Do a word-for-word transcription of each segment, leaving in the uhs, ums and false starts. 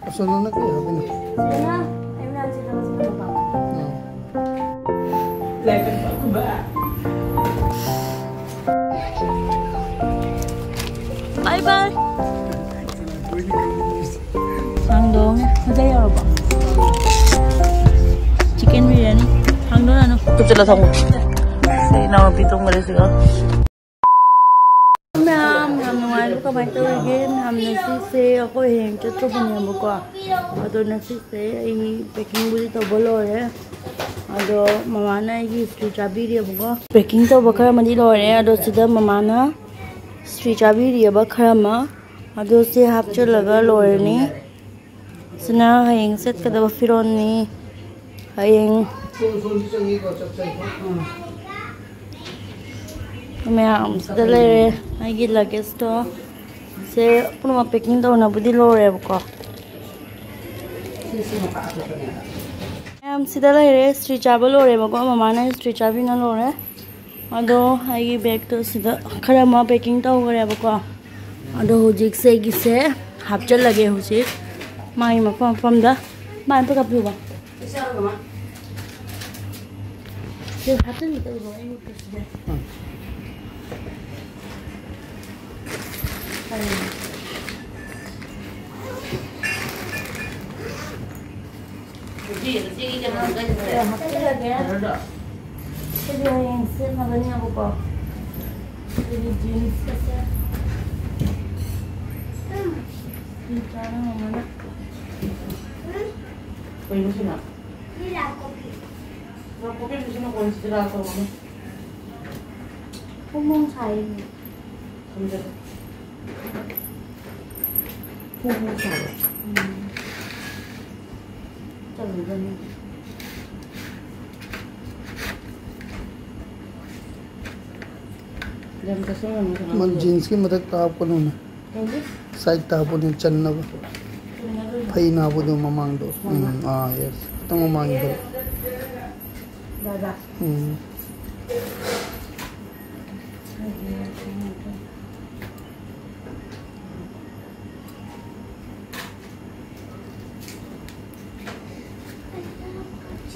Gusto na na kaya, ano? Sige na. Ayun na, sige na, sige na. Bye bye. ꯍꯥꯡꯗꯣꯡꯉꯦ꯫ ꯃꯖꯥ ꯌꯧꯔꯕꯣ? Chicken biryani. ꯍꯥꯡꯗꯣꯛꯑꯅꯨ꯫ ꯆꯨꯞꯁꯤꯜꯂ ꯊꯝꯃꯣ꯫ ꯁꯤ ꯏꯅꯥꯎꯅꯨꯄꯤ ꯇꯨꯝꯈꯔꯦ ꯁꯤꯒ꯫ ꯃꯌꯥꯝ ꯌꯥꯝ ꯅꯨꯡꯉꯥꯏꯕ ꯀꯃꯥꯏꯅ ꯇꯧꯔꯤꯒꯦ? ꯃꯌꯥꯝꯅ ꯁꯤꯁꯦ ꯑꯩꯈꯣꯏ ꯍꯌꯦꯡ ꯆꯠꯇꯧꯕꯅꯦꯕꯀꯣ꯫ ꯑꯗꯣ ꯉꯁꯤꯁꯦ ꯑꯩ packing ꯕꯨꯗꯤ ꯇꯧꯕ ꯂꯣꯏꯔꯦ꯫ ꯑꯗꯣ ꯃꯃꯥꯅ ꯑꯩꯒꯤ ꯏꯁꯇ꯭ꯔꯤ ꯆꯥꯕꯤꯔꯤꯑꯕꯀꯣ꯫ Packing ꯇꯧꯕ ꯈꯔ ꯑꯃꯗꯤ ꯂꯣꯏꯔꯦ꯫ ꯑꯗꯣ ꯁꯤꯗ ꯃꯃꯥꯅ ꯏꯁꯇ꯭ꯔꯤ ꯆꯥꯕꯤꯔꯤꯑꯕ ꯈꯔ ꯑꯃ꯫ ꯑꯗꯣ ꯁꯤ ꯍꯥꯞꯆꯤꯜꯂꯒ ꯂꯣꯏꯔꯅꯤ꯫ ꯁꯤꯅ ꯍꯌꯦꯡ ꯁꯦꯠꯀꯗꯕ ꯐꯤꯔꯣꯜꯅꯤ꯫ ꯍꯌꯦꯡ ꯃꯌꯥꯝ ꯁꯤꯗ ꯂꯩꯔꯦ꯫ ꯑꯩꯒꯤ luggage ꯇꯣ ꯁꯦ ꯄꯨꯝꯅꯃꯛ packing ꯇꯧꯅꯕꯨꯗꯤ ꯂꯣꯏꯔꯦꯕꯀꯣ꯫ ꯃꯌꯥꯝ ꯁꯤꯗ ꯂꯩꯔꯦ꯫ ꯏꯁꯇ꯭ꯔꯤ ꯆꯥꯕ ꯂꯣꯏꯔꯦꯕꯀꯣ꯫ ꯃꯃꯥꯅ ꯏꯁꯇ꯭ꯔꯤ ꯆꯥꯕꯤꯅ ꯂꯣꯏꯔꯦ꯫ ꯑꯗꯣ ꯑꯩꯒꯤ bag ꯇꯣ ꯁꯤꯗ ꯈꯔ ꯑꯃ packing ꯇꯧꯈ꯭ꯔꯦꯕꯀꯣ꯫ ꯑꯗꯣ ꯍꯧꯖꯤꯛꯁꯦ ꯑꯩꯒꯤꯁꯦ ꯍꯥꯞꯆꯜꯂꯒꯦ ꯍꯧꯖꯤꯛ ꯃꯥꯒꯤ ꯃꯐꯝ ꯃꯐꯝꯗ꯫ ꯃꯥ ꯑꯝꯇ ꯀꯥꯞꯄꯤꯌꯨꯕ꯫ ꯁꯤ ꯍꯥꯞꯆꯤꯟꯒꯦ ꯇꯧꯕ ꯑꯩ ꯃꯈꯨꯠꯁꯤꯗ꯫ ꯁꯤꯗꯤ ꯍꯌꯦꯡ ꯁꯦꯠꯅꯕꯅꯦꯕꯀꯣ꯫ ꯁꯤꯗꯤ jeans ꯀꯁꯦ꯫ ꯐꯤ ꯆꯥꯅ ꯃꯃꯥꯅ꯫ ꯀꯩꯅꯣ ꯁꯤꯅ? ꯂꯥꯛꯀꯣꯄꯤꯗꯨꯁꯨ ꯃꯈꯣꯟꯁꯤꯗꯤ ꯂꯥꯛꯇꯧꯕꯅꯤ꯫ ꯐꯣꯡ ꯐꯣꯡ ꯁꯥꯏꯅꯦ꯫ ꯈꯪꯗꯦ꯫ ꯐꯣꯡ ꯐꯣꯡ ꯁꯥꯕ꯫ ꯎꯝ꯫ ꯆꯠꯂꯨꯕꯅꯤ꯫ ꯌꯥꯝ ꯆꯠꯁꯤꯟꯒꯅꯨ ꯀꯅꯥ ꯃꯥ ꯆꯠ-꯫ Jeans ꯀꯤ ꯃꯊꯛꯇ ꯍꯥꯞꯀꯅꯨꯅꯦ꯫ ꯀꯩꯒꯤ? Side ꯇ ꯍꯥꯞꯄꯅꯦ ꯆꯟꯅꯕ꯫ ꯆꯟꯅꯗꯣꯏꯅꯦ꯫ ꯐꯩꯅ ꯍꯥꯞꯄꯗꯣ ꯃꯃꯥꯡꯗꯣ꯫ ꯎꯝ, ꯃꯃꯥꯡ꯫ ꯑꯥ, yes꯫ ꯈꯤꯇꯪ ꯃꯃꯥꯡꯒꯤꯗꯣ꯫ ꯗꯥꯗꯥ꯫ ꯎꯝ꯫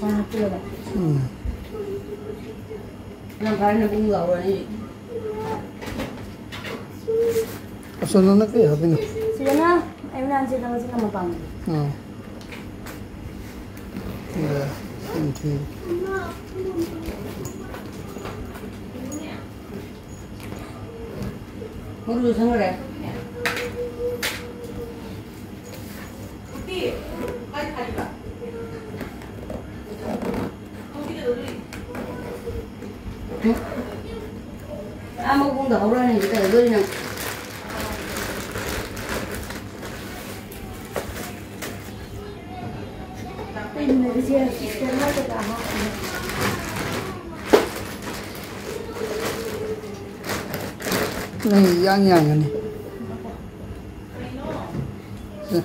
ꯎꯝ꯫ ꯌꯥꯝ ꯐꯔꯦ, ꯅꯕꯨꯡ ꯂꯥꯎꯔꯅꯤ꯫ ꯑꯁꯣꯝꯗꯅ ꯀꯩ ꯍꯥꯞꯄꯤꯅꯣ? ꯁꯤꯗꯅ ꯑꯩ ꯅꯍꯥꯟ ꯁꯤꯗ ꯉꯁꯤ ꯅꯝꯕ ꯄꯥꯝꯃꯦ꯫ ꯎꯝ꯫ ꯌꯥ, ꯁꯤꯅ ꯊꯤ꯫ ꯃꯔꯨ ꯂꯣꯏꯁꯟꯈ꯭ꯔꯦ꯫ ꯑꯥ, ꯃꯈꯣꯡꯗ ꯍꯧꯔꯛꯑꯅꯤ, ꯀꯩꯗꯧꯗꯣꯔꯤ ꯅꯪ? ꯅꯪ ꯏꯌꯥꯡ ꯌꯥꯡꯒꯅꯤ꯫ ꯁꯦ꯫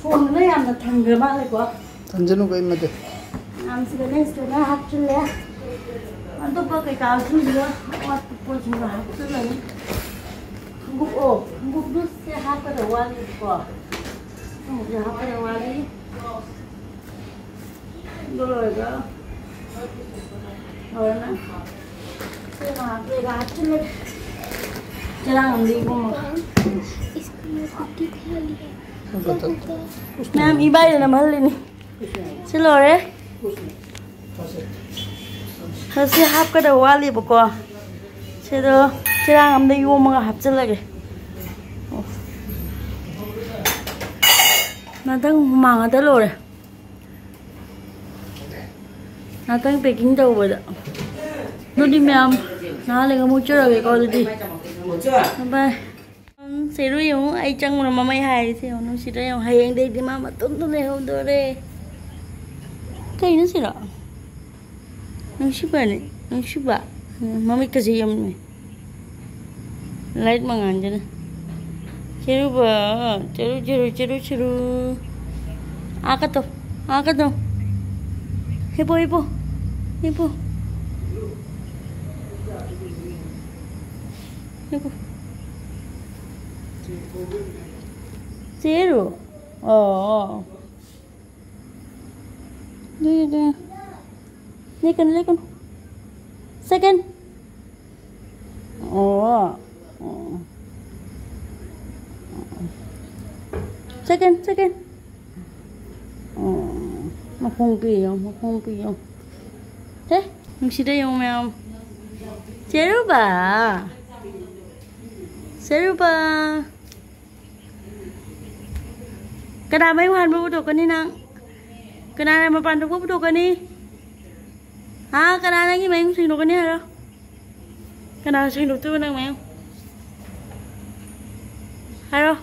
ꯁꯣꯝꯗꯅ ꯌꯥꯝꯅ ꯊꯟꯈ꯭ꯔ ꯃꯥꯜꯂꯦꯀꯣ꯫ ꯊꯟꯖꯅꯨ ꯀꯩꯝ ꯅꯠꯇꯦ꯫ ꯌꯥꯝ ꯁꯤꯗ ꯂꯦꯡꯁꯇꯅ ꯍꯥꯞꯆꯤꯜꯂꯦ꯫ ꯑꯇꯣꯞꯄ ꯀꯩꯀꯥꯁꯤꯡꯗꯨꯗ ꯑꯋꯥꯠꯄ ꯄꯣꯠꯁꯤꯡꯗꯣ ꯍꯥꯞꯆꯤꯜꯂꯅꯤ꯫ ꯈꯣꯡꯎꯞ, ꯑꯣ, ꯈꯣꯡꯎꯞꯇꯨ ꯁꯦ ꯍꯥꯞꯀꯗꯕ ꯋꯥꯠꯂꯤꯀꯣ꯫ ꯈꯣꯡꯎꯞꯁꯦ ꯍꯥꯞꯀꯗꯕ ꯋꯥꯠꯂꯤ꯫ ꯑꯗꯨ ꯂꯣꯏꯔꯒ ꯂꯣꯏꯔꯅ ꯁꯦ ꯉꯥꯏꯍꯥꯛ ꯂꯩꯔꯒ ꯍꯥꯞꯆꯤꯜꯂꯒꯦ꯫ ꯆꯔꯥꯡ ꯑꯃꯗꯤ ꯏꯕꯨꯡꯉꯣ꯫ ꯃꯌꯥꯝ ꯏꯕꯥꯏꯗ ꯅꯝꯍꯜꯂꯤꯅꯤ꯫ ꯁꯤ ꯂꯣꯏꯔꯦ꯫ ꯑꯁꯤ ꯍꯥꯞꯀꯗꯕ ꯋꯥꯠꯂꯤꯕꯀꯣ꯫ ꯁꯤꯗꯣ ꯆꯦꯔꯥꯡ ꯑꯝꯗ ꯌꯣꯝꯃꯒ ꯍꯥꯞꯆꯤꯜꯂꯒꯦ꯫ ꯑꯣ꯫ ꯉꯥꯛꯇꯪ ꯍꯨꯃꯥꯡ ꯉꯥꯛꯇ ꯂꯣꯏꯔꯦ꯫ ꯉꯥꯛꯇꯪ packing ꯇꯧꯕꯗ꯫ ꯑꯗꯨꯗꯤ ꯃꯌꯥꯝ ꯉꯥꯏꯍꯥꯛ ꯂꯩꯔꯒ ꯑꯃꯨꯛ ꯆꯠꯂꯒꯦꯀꯣ ꯑꯗꯨꯗꯤ꯫ Bye꯫ ꯎꯝ, ꯆꯦꯔꯨ ꯌꯦꯡꯉꯨ, ꯑꯩ ꯆꯪꯕꯅ ꯃꯃꯩ ꯍꯥꯏꯔꯤꯁꯦ ꯌꯦꯡꯉꯨ, ꯅꯨꯡꯁꯤꯗ꯭ꯔꯥ ꯌꯦꯡꯉꯨ, ꯍꯌꯦꯡꯗꯩꯗꯤ ꯃꯥ ꯃꯇꯣꯝꯇ ꯂꯩꯍꯧꯗꯣꯔꯦ꯫ ꯀꯩꯅꯣ ꯁꯤꯔꯣ? ꯅꯨꯡꯁꯤꯕꯅꯦ, ꯅꯨꯡꯁꯤꯕ꯫ ꯎꯝ, ꯃꯃꯤꯠꯀꯁꯦ ꯌꯦꯡꯉꯨꯅꯦ꯫ Light ꯃꯉꯥꯟꯁꯤꯅ꯫ ꯆꯦꯔꯨꯕ, ꯆꯦꯔꯨ, ꯆꯦꯔꯨ, ꯆꯦꯔꯨ, ꯆꯦꯔꯨ꯫ ꯑꯥ ꯀꯠꯇꯣ, ꯑꯥ ꯀꯠꯇꯣ꯫ ꯍꯤꯞꯄꯣ, ꯍꯤꯞꯄꯣ, ꯍꯤꯞꯄꯣ꯫ ꯍꯤꯞꯄꯣ꯫ Zero. Oh. Dito, dito. Second, second. Second. Oh. Oh. Second, second. Oh. Makhong pi yung, makhong pi yung. Eh, ang sida yung meow. Zero ba? Zero ba? ꯀꯅꯥ ꯃꯌꯨꯝ ꯍꯥꯟꯕ ꯄꯨꯊꯣꯛꯀꯅꯤ ꯅꯪ? ꯀꯅꯥꯅ ꯃꯄꯥꯟ ꯊꯣꯛꯄ ꯄꯨꯊꯣꯛꯀꯅꯤ? ꯍꯥ? ꯀꯅꯥ ꯅꯪꯒꯤ ꯃꯌꯨꯝ ꯁꯦꯡꯗꯣꯛꯀꯅꯤ ꯍꯥꯏꯔꯣ? ꯀꯅꯥꯅ ꯁꯦꯡꯗꯣꯛꯇꯣꯏꯕ ꯅꯪ ꯃꯌꯨꯝ? ꯍꯥꯏꯔꯣ꯫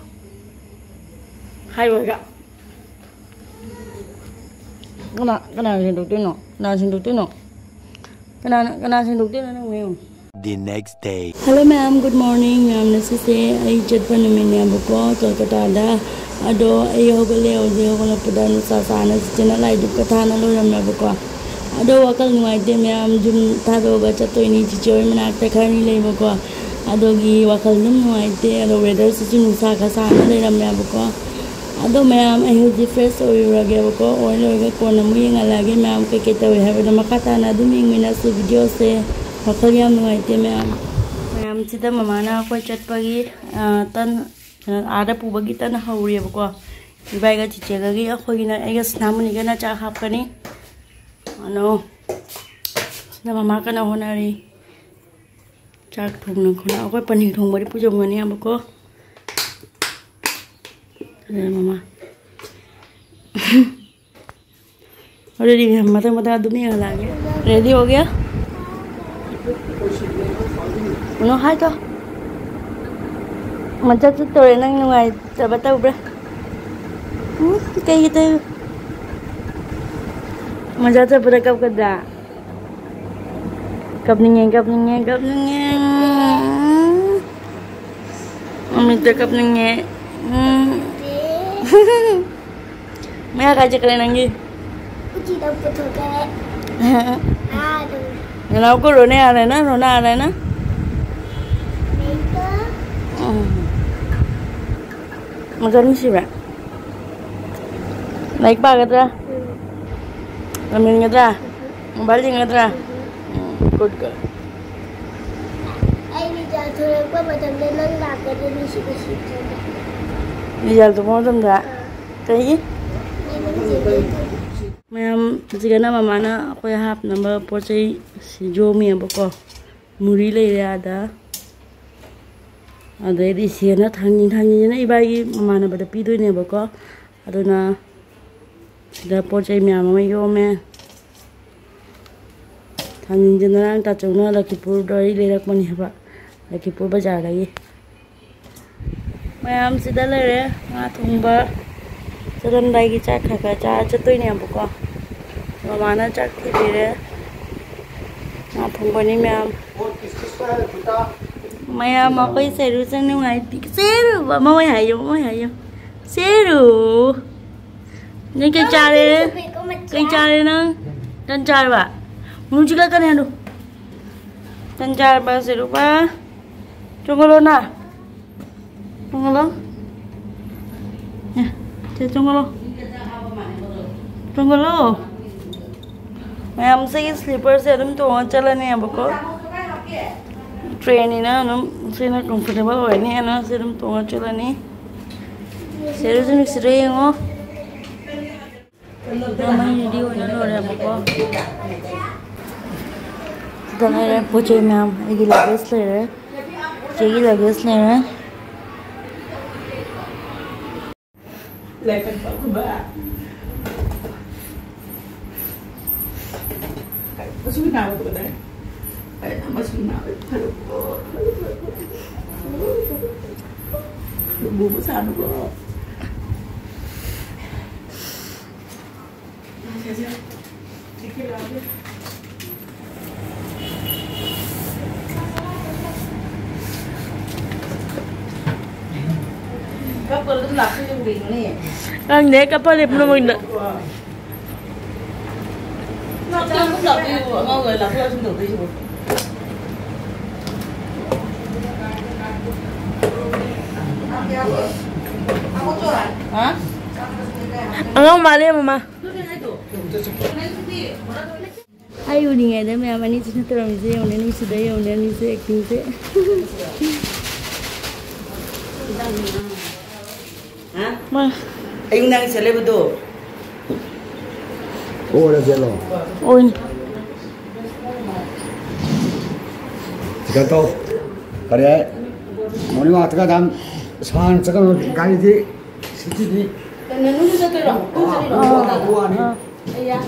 ꯍꯥꯏꯔꯣꯏꯒ꯫ ꯀꯅꯥ, ꯀꯅꯥꯅ ꯁꯦꯡꯗꯣꯛꯇꯣꯏꯅꯣ? ꯀꯅꯥꯅ ꯁꯦꯡꯗꯣꯛꯇꯣꯏꯅꯣ? ꯀꯅꯥꯅ, ꯀꯅꯥꯅ ꯁꯦꯡꯗꯣꯛꯇꯣꯏꯅꯣ ꯅꯪ ꯃꯌꯨꯝ? The next day. Hello ꯃꯌꯥꯝ, good morning. ꯃꯌꯥꯝꯅ ꯁꯤꯁꯦ ꯑꯩ ꯆꯠꯄ ꯅꯨꯃꯤꯠꯅꯦꯕꯀꯣ, ꯀꯜꯀꯇꯥꯗ꯫ ꯑꯗꯣ ꯑꯩ ꯍꯧꯒꯠꯂꯦ, ꯍꯧꯖꯤꯛ ꯍꯧꯒꯠꯂꯛꯄꯗ ꯅꯨꯡꯁꯥ ꯁꯥꯅ ꯆꯤꯆꯦꯅ ꯂꯥꯏ ꯙꯨꯞꯀ ꯊꯥꯅ ꯂꯣꯏꯔꯝꯃꯦꯕꯀꯣ꯫ ꯑꯗꯣ ꯋꯥꯈꯜ ꯅꯨꯡꯉꯥꯏꯇꯦ ꯃꯌꯥꯝ, ꯌꯨꯝ ꯊꯥꯗꯣꯛꯑꯒ ꯆꯠꯇꯣꯏꯅꯤ꯫ ꯆꯤꯆꯦ ꯍꯣꯏ ꯃꯅꯥꯛꯇ ꯈꯔꯅꯤ ꯂꯩꯕꯀꯣ, ꯑꯗꯨꯒꯤ ꯋꯥꯈꯜ ꯑꯗꯨꯝ ꯅꯨꯡꯉꯥꯏꯇꯦ꯫ ꯑꯗꯣ weatherꯁꯤꯁꯨ ꯅꯨꯡꯁꯥ ꯈꯔ ꯁꯥꯅ ꯂꯩꯔꯝꯃꯦꯕꯀꯣ꯫ ꯑꯗꯣ ꯃꯌꯥꯝ, ꯑꯩ ꯍꯧꯖꯤꯛ fresh ꯑꯣꯏꯔꯨꯔꯒꯦꯕꯀꯣ, ꯑꯣꯏ ꯂꯣꯏꯔꯒ ꯀꯣꯟꯅ ꯑꯃꯨꯛ ꯌꯦꯡꯍꯜꯂꯛꯑꯒꯦ ꯃꯌꯥꯝ ꯀꯩꯀꯩ ꯇꯧꯋꯦ ꯍꯥꯏꯕꯗꯣ꯫ ꯃꯈꯥ ꯇꯥꯅ ꯑꯗꯨꯝ ꯌꯦꯡꯃꯤꯟꯅꯁꯤ videoꯁꯦ꯫ ꯋꯥꯈꯜ ꯌꯥꯝ ꯅꯨꯡꯉꯥꯏꯇꯦ ꯃꯌꯥꯝ꯫ ꯃꯌꯥꯝꯁꯤꯗ ꯃꯃꯥꯅ ꯑꯩꯈꯣꯏ ꯆꯠꯄꯒꯤ, ꯑ, ꯇꯟ, ꯑ, ꯑꯥꯗ ꯄꯨꯕꯒꯤ ꯇꯟ ꯍꯧꯔꯤꯑꯕꯀꯣ꯫ ꯏꯕꯥꯏꯒ ꯆꯤꯆꯦꯒꯒꯤ, ꯑꯩꯈꯣꯏꯒꯤꯅ ꯑꯩꯒ ꯁꯅꯥꯃꯅꯤꯒꯅ ꯆꯥꯛ ꯍꯥꯞꯀꯅꯤ꯫ ꯑꯅꯣ꯫ ꯁꯤꯅ ꯃꯃꯥ ꯀꯟꯅ ꯍꯣꯠꯅꯔꯤ꯫ ꯆꯥꯛ ꯊꯣꯡꯅ ꯈꯣꯠꯅ ꯑꯩꯈꯣꯏ ꯄꯅꯤꯔ ꯊꯣꯡꯕꯗꯤ ꯄꯨꯖꯧꯒꯅꯤ ꯌꯥꯝꯕꯀꯣ꯫ ꯑꯗꯨꯅ ꯃꯃꯥ꯫ ꯑꯗꯨꯗꯤ ꯃꯊꯪ ꯃꯊꯪ ꯑꯗꯨꯝ ꯌꯦꯡꯍꯜꯂꯛꯑꯒꯦ꯫ Ready हो गया? ꯎꯅꯣ ꯍꯥꯏꯗꯣ꯫ ꯃꯆꯥ ꯆꯠꯇꯣꯔꯦ, ꯅꯪ ꯅꯨꯡꯉꯥꯏꯇꯕ ꯇꯧꯕ꯭ꯔꯥ? ꯎꯝ, ꯀꯩꯒꯤ ꯇꯧ-, ꯃꯆꯥ ꯆꯠꯄꯗ ꯀꯞꯀꯗ꯭ꯔꯥ? ꯀꯞꯅꯤꯡꯉꯦ, ꯀꯞꯅꯤꯡꯉꯦ, ꯀꯞꯅꯤꯡꯉꯦ꯫ ꯎꯝ꯫ ꯃꯃꯤꯠꯇ ꯀꯞꯅꯤꯡꯉꯦ꯫ ꯎꯝ꯫ ꯃꯌꯥ ꯀꯥꯏ ꯆꯠꯈ꯭ꯔꯦ ꯅꯪꯒꯤ? ꯎꯆꯤꯗ ꯄꯨꯊꯣꯛꯈ꯭ꯔꯦ꯫ ꯑꯥ, ꯑꯗꯨꯝ꯫ ꯅꯅꯥꯎ ꯀꯧꯔꯣꯅꯦ, ꯑꯥꯔꯦꯅ, ꯔꯣꯅꯥ, ꯑꯥꯔꯦꯅ꯫ ꯂꯩꯀꯣ꯫ ꯎꯝ꯫ ꯃꯆꯥ ꯅꯨꯡꯁꯤꯕ꯭ꯔꯥ? ꯂꯥꯏꯔꯤꯛ ꯄꯥꯒꯗ꯭ꯔꯥ? ꯂꯝ ꯌꯦꯡꯒꯗ꯭ꯔꯥ? ꯃꯣꯕꯥꯏꯜ ꯌꯦꯡꯒꯗ꯭ꯔꯥ? ꯎꯝ, good girl. ꯑꯩ ꯔꯤꯖꯜ ꯊꯣꯔꯛꯄ ꯃꯇꯝꯗ ꯅꯪ ꯂꯥꯛꯀꯗꯣꯏꯅꯤ ꯁꯤꯗ ꯁꯤꯠꯇ꯭ꯔꯗꯤ꯫ ꯔꯤꯖꯜ ꯊꯣꯛꯄ ꯃꯇꯝꯗ? ꯑꯥ꯫ ꯀꯩꯒꯤ? ꯑꯩ ꯅꯪ ꯆꯦꯟꯗꯣꯏꯅꯤ꯫ ꯃꯌꯥꯝ, ꯍꯧꯖꯤꯛꯀꯅ ꯃꯃꯥꯅ ꯑꯩꯈꯣꯏ ꯍꯥꯞꯅꯕ ꯄꯣꯠ ꯆꯩ ꯁꯤ ꯌꯣꯝꯃꯤꯑꯕꯀꯣ꯫ ꯃꯨꯔꯤ ꯂꯩꯔꯦ ꯑꯥꯗ꯫ ꯑꯗꯩꯗꯤ ꯁꯤꯅ ꯊꯥꯡꯖꯤꯡ, ꯊꯥꯡꯖꯤꯡꯁꯤꯅ ꯏꯕꯥꯏꯒꯤ ꯃꯃꯥꯟꯅꯕꯗ ꯄꯤꯗꯣꯏꯅꯦꯕꯀꯣ꯫ ꯑꯗꯨꯅ ꯁꯤꯗ ꯄꯣꯠ ꯆꯩ ꯃꯌꯥꯝ ꯑꯃ ꯌꯣꯝꯃꯦ꯫ ꯊꯥꯡꯖꯤꯡꯁꯦ ꯉꯔꯥꯡ ꯇꯥꯆꯧꯅ ꯂꯈꯤꯄꯨꯔꯗꯒꯤ ꯂꯩꯔꯛꯄꯅꯦ ꯍꯥꯏꯕ, ꯂꯈꯤꯄꯨꯔ ꯕꯖꯥꯔꯗꯒꯤ꯫ ꯃꯌꯥꯝꯁꯤꯗ ꯂꯩꯔꯦ꯫ ꯉꯥ ꯊꯣꯡꯕ ꯆꯠꯂꯝꯗꯥꯏꯒꯤ ꯆꯥꯛ ꯈꯔ ꯈꯔ ꯆꯥꯔ ꯆꯠꯇꯣꯏꯅꯦꯕꯀꯣ꯫ ꯃꯃꯥꯅ ꯆꯥꯛ ꯊꯤꯕꯤꯔꯦ꯫ ꯉꯥ ꯊꯣꯡꯕꯅꯤ ꯃꯌꯥꯝ꯫ ꯃꯌꯥꯝ ꯑꯩꯈꯣꯏ ꯁꯦꯔꯨꯁꯦ ꯅꯨꯡꯉꯥꯏꯇꯦ꯫ ꯁꯦꯔꯨ! ꯃꯃꯣꯏ ꯍꯥꯏꯌꯣ, ꯃꯃꯣꯏ ꯍꯥꯏꯌꯣ꯫ ꯁꯦꯔꯨ! ꯅꯪ ꯀꯩ ꯆꯥꯔꯦ? ꯀꯩ ꯆꯥꯔꯦ ꯅꯪ? ꯇꯟ ꯆꯥꯔꯕ? ꯃꯨꯟ ꯆꯤꯛꯂꯛꯀꯅꯤ ꯑꯗꯨ꯫ ꯇꯟ ꯆꯥꯔꯕ ꯁꯦꯔꯨꯕ? ꯆꯣꯡꯒꯠꯂꯣ ꯅ꯫ ꯆꯣꯡꯒꯠꯂꯣ꯫ ꯑꯦ, ꯁꯦ ꯆꯣꯡꯒꯠꯂꯣ꯫ ꯆꯣꯡꯒꯠꯂꯣ꯫ ꯃꯌꯥꯝ ꯁꯤꯒꯤ ꯁ꯭ꯂꯤꯄꯔꯁꯦ ꯑꯗꯨꯝ ꯇꯣꯡꯉ ꯆꯠꯂꯅꯦꯕꯀꯣ꯫ ꯇ꯭ꯔꯦꯟꯅꯤꯅ ꯑꯗꯨꯝ ꯁꯤꯅ ꯀꯝꯐꯣꯔꯇꯦꯕꯜ ꯑꯣꯏꯅꯤ ꯍꯥꯏꯅ ꯁꯤ ꯑꯗꯨꯝ ꯇꯣꯡꯉ ꯆꯠꯂꯅꯤ꯫ ꯁꯦꯔꯨꯁꯨ ꯅꯨꯡꯁꯤꯔ ꯌꯦꯡꯉꯣ꯫ ꯃꯃꯩ ꯔꯦꯗꯤ ꯑꯣꯏꯅ ꯂꯣꯏꯔꯦꯕꯀꯣ꯫ ꯁꯤꯗ ꯂꯩꯔꯦ ꯄꯣꯠ ꯆꯩ ꯃꯌꯥꯝ꯫ ꯑꯩꯒꯤ ꯂꯒꯦꯖ ꯂꯩꯔꯦ, ꯆꯦꯒꯤ ꯂꯒꯦꯖ ꯂꯩꯔꯦ꯫ ꯃꯁꯨ ꯅꯥꯕꯗꯣ ꯀꯗꯥꯏ? ꯑꯩꯅ ꯃꯁꯨ ꯅꯥꯕ ꯐꯔꯕꯣ? ꯐꯔꯕꯣ? ꯕꯨꯕꯨ ꯁꯥꯅꯨꯀꯣ꯫ ꯀꯞꯄ ꯑꯗꯨꯝ ꯂꯥꯛꯇꯣꯏꯁꯦ ꯀꯩꯅꯣꯅꯦ? ꯈꯪꯗꯦ, ꯀꯞꯄ ꯂꯦꯞꯄ ꯃꯣꯏꯅ꯫ ꯀꯞꯄ ꯑꯗꯨꯝ ꯂꯥꯛꯇꯣꯏꯁꯤꯕꯨ, ꯑꯉꯥꯡ ꯑꯣꯏꯔ ꯂꯥꯛꯊꯣꯛ ꯂꯥꯛꯁꯤꯟ ꯇꯧꯗꯣꯏꯁꯤꯕꯨ꯫ ꯑꯉꯥꯡ ꯃꯥꯜꯂꯦ, ꯃꯃꯥ꯫ ꯑꯩ ꯎꯔꯤꯉꯩꯗ ꯃꯌꯥꯝ ꯑꯅꯤꯁꯤꯅ ꯇꯧꯔꯝꯃꯤꯁꯦ ꯌꯦꯡꯉꯨꯅꯦ, ꯅꯨꯡꯁꯤꯗ ꯌꯦꯡꯉꯨꯅꯦ, ꯑꯅꯤꯁꯦ actingꯁꯦ꯫ ꯃꯥ ꯑꯌꯨꯛ ꯅꯪ ꯆꯠꯂꯦꯕꯗꯣ꯫ ꯑꯣꯏꯔ ꯆꯠꯂꯣ꯫ ꯑꯣꯏꯅꯤ꯫ ꯀꯩꯅꯣ ꯇꯧ꯫ ꯀꯔꯤ ꯍꯥꯏ? Morning walkꯇꯒ ꯑꯗꯨꯝ ꯁꯥꯡꯅ ꯆꯠꯀꯅꯨ, ꯒꯥꯔꯤꯗꯤ cityꯗꯤ꯫ ꯀꯩꯅꯣ, ꯅꯪꯁꯨ ꯆꯠꯇꯣꯏꯔꯣ? ꯅꯪ ꯆꯠꯂꯤꯔꯣ? ꯑꯥ, ꯑꯥ꯫ ꯑꯌꯥ꯫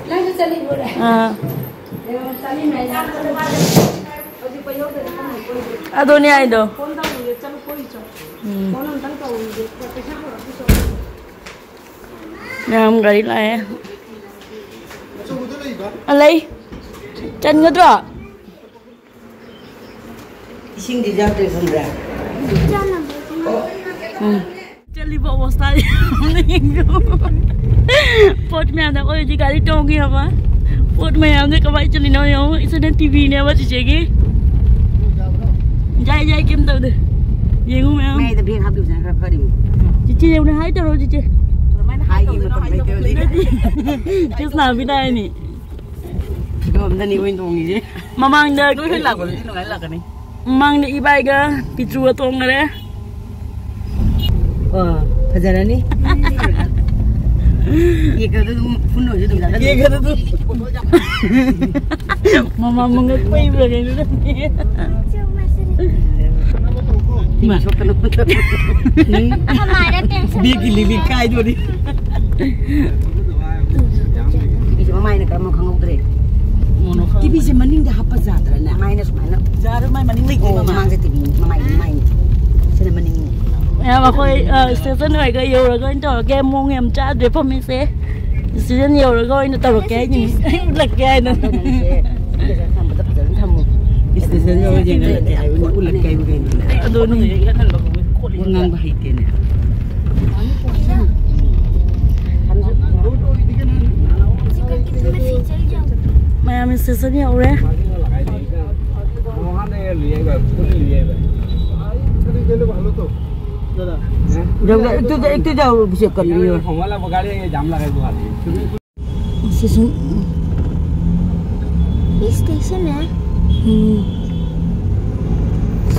ꯅꯪꯁꯨ ꯆꯠꯂꯤꯕꯣꯔꯦ? ꯑꯥ꯫ ꯆꯠꯃꯤꯟꯅꯩ꯫ ꯍꯧꯖꯤꯛ ꯄꯩꯌꯧꯗꯅ ꯈꯪꯉꯣꯏ ꯀꯣꯏꯗꯦ꯫ ꯑꯗꯨꯅꯦ ꯍꯥꯏꯗꯣ꯫ ꯐꯣꯟ ꯇꯧꯔꯨꯒꯦ, ꯆꯠꯂꯨ ꯀꯣꯏꯔꯨꯆꯣ꯫ ꯎꯝ꯫ ꯐꯣꯟ ꯑꯝꯇꯪ ꯇꯧꯔꯨꯒꯦ꯫ ꯄꯩꯁꯥ ꯄꯨꯔꯛꯑꯣ꯫ ꯃꯌꯥꯝ ꯒꯥꯔꯤ ꯂꯥꯛꯑꯦ꯫ ꯑ, ꯂꯩ꯫ ꯆꯟꯒꯗ꯭ꯔꯣ? ꯏꯁꯤꯡꯗꯤ ꯌꯥꯎꯗ꯭ꯔꯦ ꯈꯪꯕ꯭ꯔꯥ? ꯎꯝ꯫ ꯆꯠꯂꯤꯕ ꯑꯣꯕꯁꯊꯥ ꯌꯦꯡꯉꯨ꯫ ꯄꯣꯠ ꯃꯌꯥꯝꯗ ꯑꯩꯈꯣꯏ ꯍꯧꯖꯤꯛ ꯒꯥꯔꯤ ꯇꯣꯡꯉꯤ ꯍꯥꯏꯕ꯫ ꯄꯣꯠ ꯃꯌꯥꯝꯁꯦ ꯀꯃꯥꯏꯅ ꯆꯠꯂꯤꯅꯣ ꯌꯦꯡꯉꯨ꯫ ꯏꯆꯟꯅ ꯇꯤꯚꯤꯅꯦꯕ ꯆꯤꯆꯦꯒꯤ꯫ ꯌꯥꯏ, ꯌꯥꯏ, ꯀꯩꯝ ꯇꯧꯗꯦ꯫ ꯌꯦꯡꯉꯨ ꯃꯌꯥꯝ꯫ ꯃꯌꯥꯏꯗ ꯕꯦꯒ ꯍꯥꯞꯈꯤꯕꯁꯤꯅ ꯈꯔ ꯐꯔꯤꯃꯤ꯫ ꯆꯤꯆꯦ ꯌꯦꯡꯉꯨꯅꯦ, ꯍꯥꯏ ꯇꯧꯔꯣ ꯆꯤꯆꯦ꯫ ꯀꯃꯥꯏꯅ ꯍꯥꯏ ꯇꯧꯗꯣꯏꯅꯣ, ꯍꯥꯏ ꯇꯧꯗꯣꯏꯅꯣ꯫ ꯀ꯭ꯔꯤꯁꯅ ꯕꯤꯗꯥꯏꯅꯤ꯫ ꯐꯤꯕꯝ ꯑꯝꯗꯅꯤ ꯑꯩꯈꯣꯏꯅ ꯇꯣꯡꯉꯤꯁꯦ꯫ ꯃꯃꯥꯡꯗ ꯅꯣꯏ ꯍꯦꯛ ꯂꯥꯛꯄꯗꯗꯤ ꯅꯨꯡꯉꯥꯏ ꯂꯥꯛꯀꯅꯤ꯫ ꯃꯃꯥꯡꯗ ꯏꯕꯥꯏꯒ ꯄꯤꯇ꯭ꯔꯨꯒ ꯇꯣꯡꯈꯔꯦ꯫ ꯑ, ꯐꯖꯔꯅꯤ꯫ ꯀꯦꯛꯀꯗꯣ ꯑꯗꯨꯝ ꯐꯨꯟ ꯑꯣꯏꯔꯁꯨ ꯑꯗꯨꯝ ꯆꯥꯖꯜꯂꯣ꯫ ꯀꯦꯛꯀꯗꯣ ꯑꯗꯨꯝ꯫ ꯃꯃꯥ ꯃꯉꯛ ꯄꯩꯕ꯭ꯔꯥ ꯀꯩꯅꯣ ꯅꯪꯗꯤ? ꯏꯃꯥ꯫ ꯁꯣꯛꯀꯅꯨ꯫ ꯅꯪ ꯕꯦꯒꯀꯤ ꯂꯤꯛꯂꯤ ꯀꯥꯏꯗꯣꯔꯤ꯫ ꯇꯤꯚꯤꯁꯦ ꯃꯃꯥꯏꯅ ꯀꯔꯝꯕ ꯈꯪꯍꯧꯗ꯭ꯔꯦ꯫ ꯃꯣꯅꯣ ꯈꯪꯍꯧꯗ꯭ꯔꯦ꯫ ꯇꯤꯚꯤꯁꯦ ꯃꯅꯤꯡꯗ ꯍꯞꯄ ꯌꯥꯗ꯭ꯔꯅꯦ? ꯃꯃꯥꯏꯅ ꯁꯨꯃꯥꯏꯅ꯫ ꯌꯥꯔꯣꯏ, ꯃꯥꯏ ꯃꯅꯤꯡ ꯂꯩꯇꯦ, ꯑꯣ, ꯃꯃꯥ꯫ ꯃꯃꯥꯡꯁꯦ ꯇꯤꯚꯤ, ꯃꯃꯥꯏ, ꯃꯃꯥꯏꯅꯤ꯫ ꯁꯤꯅ ꯃꯅꯤꯡꯅꯤ꯫ ꯃꯌꯥꯝ ꯑꯩꯈꯣꯏ, ꯑ, ꯁ꯭ꯇꯦꯁꯟ ꯑꯣꯏꯔꯒ ꯌꯧꯔꯒ ꯑꯣꯏꯅ ꯇꯧꯔꯒꯦ꯫ ꯃꯑꯣꯡ ꯌꯥꯝ ꯆꯥꯗ꯭ꯔꯦ ꯐꯝꯃꯤꯁꯦ꯫ ꯁ꯭ꯇꯦꯁꯟ ꯌꯧꯔꯒ ꯑꯣꯏꯅ ꯇꯧꯔꯛꯀꯦ ꯍꯥꯏꯅꯤ꯫ ꯑꯩ ꯎꯠꯂꯛꯀꯦ ꯍꯥꯏꯅ꯫ ꯑꯗꯣ ꯅꯪꯁꯦ ꯁ꯭ꯇꯦꯁꯟ ꯊꯝꯕꯗ ꯐꯖꯅ ꯊꯝꯃꯨ꯫ ꯁ꯭ꯇꯦꯁꯟ ꯌꯧꯔꯒ ꯌꯦꯡꯉꯒꯦ ꯍꯥꯏꯕꯅꯤ, ꯎꯠꯂꯛꯀꯦ ꯍꯥꯏꯕꯅꯤ꯫ ꯑꯗꯨꯅꯤ꯫ ꯋꯥ ꯉꯥꯡꯕ ꯍꯩꯇꯦꯅꯦ꯫ ꯃꯌꯥꯝ ꯁ꯭ꯇꯦꯁꯟ ꯌꯧꯔꯦ꯫ ভালো তো। जब एक तो, एक तो जाओ, उसे कर लियो। हमारा बगाड़े, ये जाम लगा दो आदमी। स्टेशन। ये स्टेशन है। हम्म।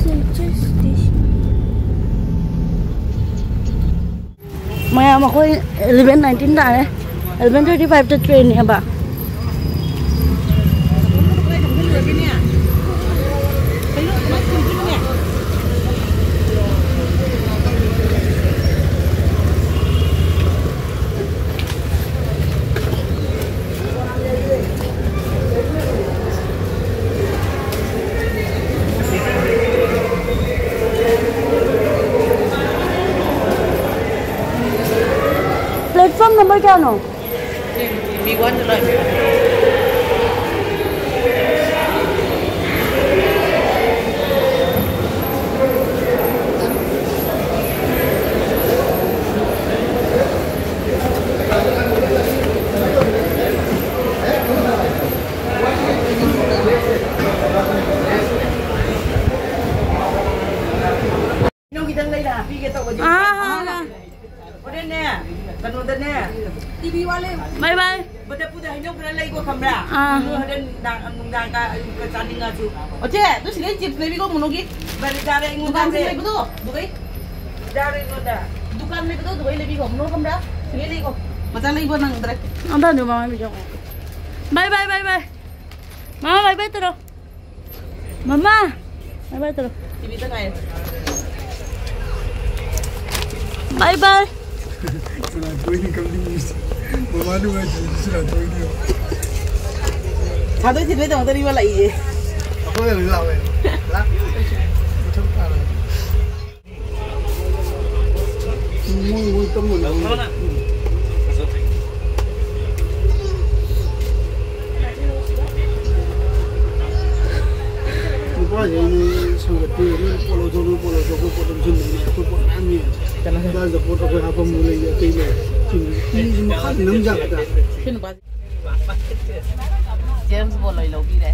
सिलचर स्टेशन। ꯃꯌꯥꯝ, ꯑꯩꯈꯣꯏ eleven nineteen ꯇꯥꯔꯦ꯫ Eleven thirty five ꯇ train ꯅꯦꯕ꯫ Platform number ꯀꯌꯥꯅꯣ? ꯍꯩꯅꯧ ꯈꯤꯇꯪ ꯂꯩꯔ ꯍꯥꯞꯄꯤꯒꯦ ꯇꯧꯕꯅꯤ꯫ ꯑꯥ, ꯑꯥ, ꯑꯥ꯫ ꯍꯣꯔꯦꯟꯅꯦ, ꯀꯩꯅꯣꯗꯅꯦ, ꯇꯤꯚꯤ ꯋꯥꯂꯦ꯫ ꯕꯥꯏ ꯕꯥꯏ꯫ ꯕꯗꯄꯨꯗ ꯍꯩꯅꯧ ꯈꯔ ꯂꯩꯀꯣ, ꯈꯪꯕ꯭ꯔꯥ? ꯑꯥ꯫ ꯑꯗꯨ ꯍꯣꯔꯦꯟ ꯅꯨꯡꯗꯥꯡ, ꯅꯨꯡꯗꯥꯡ ꯀ-, ꯆꯥꯅꯤꯡꯉꯁꯨ꯫ ꯑꯣ, ꯆꯦ, ꯑꯗꯨ ꯁꯤꯗꯩ chips ꯂꯩꯕꯤꯀꯣ, ꯃꯨꯅꯨꯒꯤ꯫ ꯕꯂꯤꯗꯥꯗ ꯑꯩꯉꯣꯟꯗ ꯗꯨꯀꯥꯟꯁꯤ ꯂꯩ꯫ ꯂꯩꯕꯗꯣ, ꯑꯗꯨꯒꯩ꯫ ꯕꯂꯤꯗꯥꯗ ꯑꯩꯉꯣꯟꯗ꯫ ꯗꯨꯀꯥꯟ ꯂꯩꯕꯗꯣ, ꯑꯗꯨꯒꯩ ꯂꯩꯕꯤꯀꯣ, ꯃꯨꯅꯨ ꯈꯪꯕ꯭ꯔꯥ? ꯁꯤꯗꯩ ꯂꯩꯀꯣ꯫ ꯃꯆꯥ ꯂꯩꯕ ꯅꯪꯗ꯭ꯔꯦ꯫ ꯑꯝꯇ ꯍꯟꯗꯣꯛ ꯃꯃꯥ ꯕꯤꯖꯣ꯫ ꯕꯥꯏ ꯕꯥꯏ, ꯕꯥꯏ ꯕꯥꯏ꯫ ꯃꯃꯥ ꯕꯥꯏ ꯕꯥꯏ ꯇꯧꯔꯣ꯫ ꯃꯃꯥ! ꯕꯥꯏ ꯕꯥꯏ ꯇꯧꯔꯣ꯫ ꯇꯤꯚꯤꯗ ꯉꯥꯏꯔꯦ꯫ ꯕꯥꯏ ꯕꯥꯏ꯫ ꯁꯅꯥꯊꯣꯏꯅ ꯀꯞꯅꯤꯡꯉꯤꯁꯦ꯫ ꯃꯃꯥ ꯅꯨꯡꯉꯥꯏꯇ꯭ꯔꯤꯁꯦ ꯁꯅꯥꯊꯣꯏꯅꯦ꯫ ꯁꯥꯗꯣꯏ ꯊꯤꯟꯕꯩꯗꯃꯛꯇ ꯃꯤ ꯑꯃ ꯂꯥꯛꯏꯌꯦ꯫ ꯑꯩꯈꯣꯏ ꯑꯗꯨꯝ ꯂꯥꯛꯑꯣ꯫ ꯂꯥꯛ-, ꯃꯊꯧ ꯇꯥꯔꯣꯏ꯫ ꯃꯣꯏ, ꯃꯣꯏ ꯇꯝꯃꯣꯏ꯫ ꯅꯨꯄꯥꯁꯦ ꯅꯣꯏ ꯁꯪꯒꯠꯇꯦ, ꯅꯣꯏ ꯄꯣꯠ ꯂꯧꯊꯣꯛ, ꯅꯣꯏ ꯄꯣꯠ ꯂꯧꯊꯣꯛ, ꯑꯩꯈꯣꯏ ꯄꯣꯠ ꯑꯗꯨꯝ ꯁꯤꯟꯗꯣꯏꯅꯦ, ꯑꯩꯈꯣꯏ ꯄꯣꯠ ꯃꯌꯥꯝ ꯂꯩ꯫ ꯀꯅꯥ? ꯀꯗꯥꯏꯗ ꯄꯣꯠ ꯑꯩꯈꯣꯏ ꯍꯥꯞꯐꯝ ꯂꯩꯒꯦ? ꯑꯇꯩ ꯂꯩ꯫ ꯆꯤꯡ, ꯆꯤꯡꯁꯤ ꯃꯈꯥꯗ ꯅꯝ ꯌꯥꯒꯗ꯭ꯔꯥ? ꯁꯤ ꯅꯨꯄꯥꯁꯦ꯫ ꯖꯦꯝꯁ ꯕꯣꯟ ꯑꯣꯏ ꯂꯧꯕꯤꯔꯦ꯫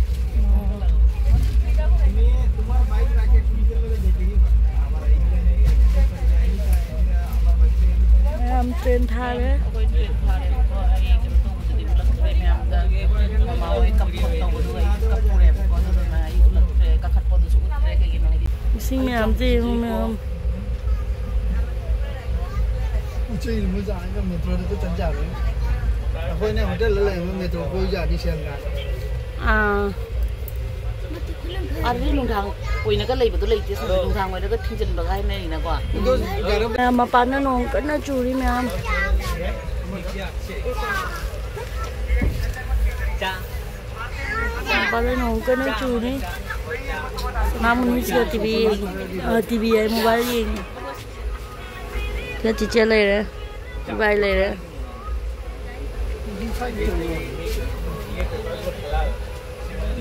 ꯏꯅꯦ, ꯇꯨꯃꯥꯔ ꯕꯥꯏꯛ ꯔꯥꯀꯦꯠ ꯄꯤꯖꯔꯒ ꯖꯦꯇꯦꯒꯤ ꯐꯔꯛ ꯇꯥꯕ꯫ ꯐꯥꯔꯦ꯫ ꯑꯩꯈꯣꯏ ꯇ꯭ꯔꯦꯟ ꯐꯥꯔꯦꯕꯀꯣ꯫ ꯑꯩ ꯀꯩꯅꯣ ꯇꯧꯕꯗꯨꯗꯤ ꯎꯠꯂꯛꯇ꯭ꯔꯦ ꯃꯌꯥꯝꯗ꯫ ꯃꯃꯥ ꯍꯣꯏ ꯀꯞ ꯈꯣꯠ ꯇꯧꯕꯗꯨꯒ ꯑꯩ ꯀꯞꯄꯨꯔꯦꯕꯀꯣ꯫ ꯑꯗꯨꯗꯨꯅ ꯑꯩ ꯎꯠꯂꯛꯇ꯭ꯔꯦ꯫ ꯀꯥꯈꯠꯄꯗꯨꯁꯨ ꯎꯠꯇ꯭ꯔꯦ꯫ ꯀꯩꯒꯤꯅꯣ ꯍꯥꯏꯗꯤ ꯏꯁꯤꯡ ꯃꯌꯥꯝꯁꯦ ꯌꯦꯡꯉꯨ ꯃꯌꯥꯝ꯫ ꯎꯆꯩꯅ ꯃꯣꯏ ꯆꯥꯔꯒ ꯃꯦꯇ꯭ꯔꯣꯗ ꯆꯠ ꯌꯥꯔꯣꯏ꯫ ꯑꯩꯈꯣꯏꯅ ꯍꯣꯇꯦꯜꯗ ꯂꯩꯕ ꯃꯦꯇ꯭ꯔꯣ ꯀꯣꯏ ꯌꯥꯅꯤ ꯁꯦꯜꯒ꯫ ꯑꯥ꯫ ꯑꯥꯗꯗꯤ ꯅꯨꯡꯗꯥꯡ ꯑꯣꯏꯅꯒ ꯂꯩꯕꯗꯣ ꯂꯩꯇꯦ꯫ ꯁꯤꯗ ꯅꯨꯡꯗꯥꯡ ꯑꯣꯏꯔꯒ ꯊꯤꯡꯖꯤꯟꯕꯒ ꯍꯥꯏꯅꯔꯤꯅꯀꯣ꯫ ꯃꯌꯥꯝ ꯃꯄꯥꯟꯗ ꯅꯣꯡ ꯀꯟꯅ ꯆꯨꯔꯤ ꯃꯌꯥꯝ꯫ ꯃꯄꯥꯟꯗ ꯅꯣꯡ ꯀꯟꯅ ꯆꯨꯔꯤ꯫ ꯃꯥ ꯃꯨꯅꯤꯁꯤꯒ ꯇꯤꯚꯤ ꯌꯦꯡꯉꯤ꯫ ꯑ, ꯇꯤꯚꯤ ꯍꯥꯏ, ꯃꯣꯕꯥꯏꯜ ꯌꯦꯡꯉꯤ꯫ ꯁꯤꯗ ꯆꯤꯆꯦ ꯂꯩꯔꯦ꯫ ꯏꯕꯥꯏ ꯂꯩꯔꯦ꯫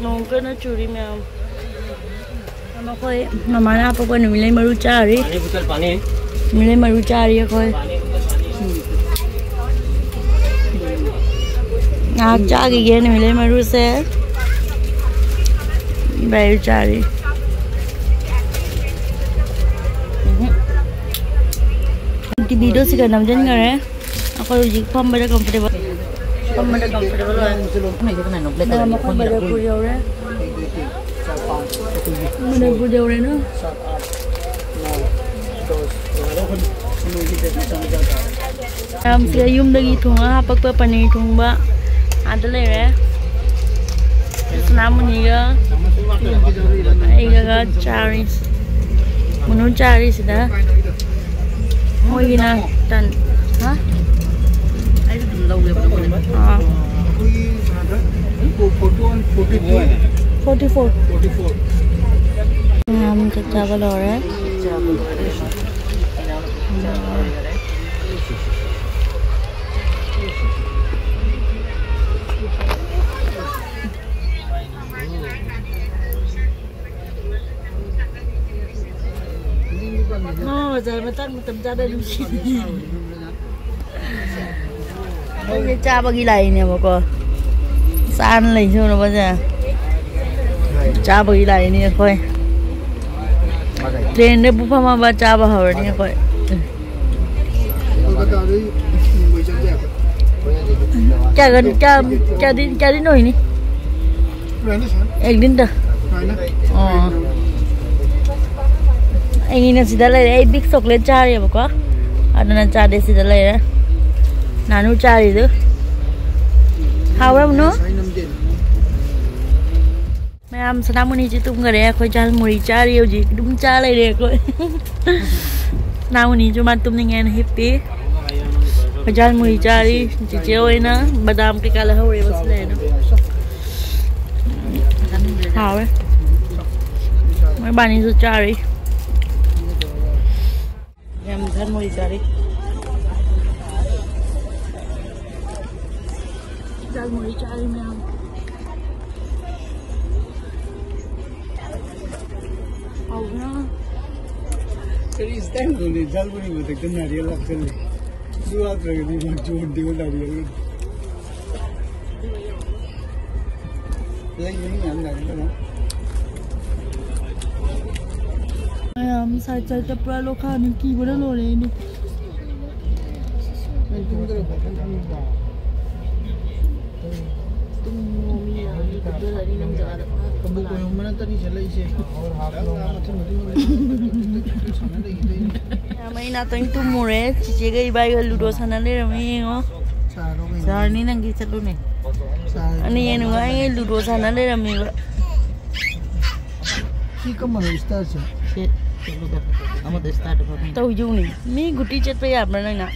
ꯅꯣꯡ ꯀꯟꯅ ꯆꯨꯔꯤ ꯃꯌꯥꯝ꯫ ꯑꯩꯈꯣꯏ ꯃꯃꯥꯅ ꯍꯥꯄꯛꯄ ꯅꯨꯃꯤꯠꯂꯩ ꯃꯔꯨ ꯆꯥꯔꯤ꯫ ꯅꯨꯃꯤꯠꯂꯩ ꯃꯔꯨ ꯆꯥꯔꯤ ꯑꯩꯈꯣꯏ꯫ ꯉꯥꯏꯍꯥꯛ ꯆꯥꯈꯤꯒꯦ ꯅꯨꯃꯤꯠꯂꯩ ꯃꯔꯨꯁꯦ꯫ ꯏꯕꯥꯏ ꯆꯥꯔꯤ꯫ ꯇꯤꯚꯤꯗꯣ ꯁꯤꯒ ꯅꯝꯁꯤꯟꯈꯔꯦ꯫ ꯑꯩꯈꯣꯏ ꯍꯧꯖꯤꯛ ꯐꯝꯕꯗ ꯀꯝꯐꯣꯔꯇꯦꯕꯜ, ꯐꯝꯕꯗ ꯀꯝꯐꯣꯔꯇꯦꯕꯜ ꯑꯣꯏ꯫ ꯃꯌꯥꯝ ꯑꯩꯈꯣꯏ ꯃꯅꯤꯄꯨꯔ ꯌꯧꯔꯦ꯫ ꯃꯅꯤꯄꯨꯔ ꯌꯧꯔꯦꯅ꯫ ꯃꯌꯥꯝꯁꯤꯗ ꯌꯨꯝꯗꯒꯤ ꯊꯣꯡꯉꯒ ꯍꯥꯄꯛꯄ ꯄꯅꯤꯔ ꯊꯣꯡꯕ ꯑꯥꯗ ꯂꯩꯔꯦ꯫ ꯁꯅꯥꯃꯨꯅꯤꯒ ꯑꯩꯒꯒ ꯆꯥꯔꯤ꯫ ꯃꯨꯅꯨ ꯆꯥꯔꯤꯁꯤꯗ꯫ ꯃꯣꯏꯒꯤꯅ ꯇꯟ꯫ ꯍꯥ? ꯑꯩꯁꯨ ꯑꯗꯨꯝ ꯂꯧꯋꯦꯕ, ꯂꯧꯕꯅꯦ꯫ ꯑꯥ꯫ ꯑꯩꯈꯣꯏꯒꯤ ꯁꯥꯗ forty one, forty two, forty four. Forty four. ꯃꯌꯥꯝ ꯆꯥꯛ ꯆꯥꯕ ꯂꯣꯏꯔꯦ꯫ ꯃꯥ ꯕꯖꯥꯔ ꯃꯇꯥꯡ ꯃꯇꯝ ꯆꯥꯗ ꯑꯗꯨꯝ ꯁꯤꯖꯤꯟꯅꯩ꯫ ꯑꯩꯈꯣꯏꯁꯦ ꯆꯥꯕꯒꯤ ꯂꯥꯛꯏꯅꯦꯕꯀꯣ꯫ ꯆꯥꯅ ꯂꯩꯖꯔꯕꯁꯦ꯫ ꯆꯥꯕꯒꯤ ꯂꯥꯛꯏꯅꯦ ꯑꯩꯈꯣꯏ꯫ ꯇ꯭ꯔꯦꯟꯗꯕꯨ ꯐꯝꯃꯕ ꯆꯥꯕ ꯍꯧꯔꯅꯤ ꯑꯩꯈꯣꯏ꯫ ꯀꯣꯜꯀꯇꯥꯗꯩ क्या कर क्या क्या दिन क्या दिन हुई नहीं? एक दिन तो। ꯑꯣ꯫ ꯑꯩꯅ ꯁꯤꯗ ꯂꯩꯔꯦ꯫ ꯑꯩ ꯕꯤꯛ ꯆꯣꯀ꯭ꯂꯦꯠ ꯆꯥꯔꯤꯕꯀꯣ꯫ ꯑꯗꯨꯅ ꯆꯥꯗꯦ, ꯁꯤꯗ ꯂꯩꯔꯦ꯫ ꯅꯥꯅꯨ ꯆꯥꯔꯤꯗꯨ꯫ ꯍꯥꯎꯕ꯭ꯔꯥ, ꯃꯨꯅꯨ? ꯃꯌꯥꯝ, ꯁꯅꯥꯃꯨꯅꯤꯁꯨ ꯇꯨꯝꯈꯔꯦ꯫ ꯑꯩꯈꯣꯏ ꯖꯥꯜ ꯃꯨꯔꯤ ꯆꯥꯔꯤ ꯍꯧꯖꯤꯛ꯫ ꯑꯗꯨꯝ ꯆꯥ ꯂꯩꯔꯦ ꯑꯩꯈꯣꯏ꯫ ꯁꯅꯥꯃꯨꯅꯤꯁꯨ ꯃꯥ ꯇꯨꯝꯅꯤꯡꯉꯦꯅ ꯍꯤꯞꯄꯤ꯫ ꯑꯩꯈꯣꯏ ꯖꯥꯜ ꯃꯨꯔꯤ ꯆꯥꯔꯤ꯫ ꯆꯤꯆꯦ ꯍꯣꯏꯅ ꯕꯗꯥꯝ ꯀꯩꯀꯥ ꯂꯧꯍꯧꯔꯦꯕ ꯁꯤꯗ ꯑꯗꯨꯝ꯫ ꯍꯥꯎꯋꯦ꯫ ꯃꯣꯏ ꯕꯥꯅꯤꯁꯨ ꯆꯥꯔꯤ꯫ ꯌꯥꯝ ꯖꯥꯜ ꯃꯨꯔꯤ ꯆꯥꯔꯤ꯫ ꯖꯥꯜ ꯃꯨꯔꯤ ꯆꯥꯔꯤ ꯃꯌꯥꯝ꯫ ꯍꯥꯎꯕꯅ꯫ ꯀꯔꯤ ꯏꯁꯇꯥꯏꯜꯅꯣꯅꯦ? ꯖꯥꯜ ꯃꯨꯔꯤ ꯃꯊꯛꯇ ꯅꯥꯔꯤꯌꯦꯜ ꯍꯥꯞꯆꯜꯂꯦ꯫ ꯑꯗꯨ ꯍꯥꯞꯇ꯭ꯔꯒꯗꯤ ꯃꯥ ꯖꯣꯟꯗꯦꯕ ꯅꯥꯔꯤꯌꯦꯜꯒ꯫ ꯂꯩꯕꯅꯤ ꯃꯌꯥꯝ ꯂꯥꯛꯑꯦ꯫ ꯃꯌꯥꯝ ꯁꯥꯏꯠ ꯁꯥꯏꯠꯇ ꯄꯨꯔꯥ ꯂꯣꯈꯥꯅꯤ, ꯀꯤꯕꯅ ꯂꯣꯏꯔꯦ ꯑꯩꯗꯤ꯫ ꯅꯪ ꯇꯨꯝꯗ꯭ꯔꯕꯣ? ꯅꯪ ꯇꯨꯝꯗ꯭ꯔꯕꯣ? ꯇꯨꯝꯃꯣ, ꯃꯤ ꯌꯥꯝꯃꯤ, ꯇꯨꯝꯗ꯭ꯔꯗꯤ ꯅꯪ ꯖꯒꯥꯗ ꯐꯝꯃ ꯀꯕꯨ ꯀꯣꯌꯣꯝꯕ ꯅꯠꯇꯅꯤ ꯆꯠꯂꯛꯏꯁꯦ꯫ ꯃꯊꯪ ꯃꯊꯪ ꯃꯊꯪ ꯁꯥꯟꯅ ꯂꯩꯈꯤꯗꯣꯏꯅꯤ꯫ ꯃꯌꯥꯝ ꯑꯩ ꯅꯥꯇꯣꯟ ꯇꯨꯝꯃꯨꯔꯦ꯫ ꯆꯤꯆꯦꯒ ꯏꯕꯥꯏꯒ ꯂꯨꯗꯣ ꯁꯥꯟꯅ ꯂꯩꯔꯝꯃꯤ, ꯌꯦꯡꯉꯣ꯫ ꯆꯥꯔꯣ ꯀꯩꯅꯣ꯫ ꯆꯥꯔꯅꯤ, ꯅꯪꯒꯤ ꯆꯠꯂꯨꯅꯦ꯫ ꯆꯥꯔꯅꯤ꯫ ꯑꯅꯤ ꯍꯦꯟꯅ ꯅꯨꯡꯉꯥꯏꯉꯩ ꯂꯨꯗꯣ ꯁꯥꯟꯅ ꯂꯩꯔꯝꯃꯤꯕ꯫ ꯁꯤ ꯀꯔꯝꯕꯅꯣ ꯏꯁꯇꯥꯔꯁꯦ? ꯁꯤ ꯆꯠꯂꯨꯗ꯫ ꯑꯃꯗ ꯏꯁꯇꯥꯔꯗ ꯐꯝꯃꯤ꯫ ꯇꯧꯖꯧꯅꯦ꯫ ꯃꯤ ꯒꯨꯇꯤ ꯆꯠꯄ ꯌꯥꯕ꯭ꯔꯥ ꯅꯪꯅ?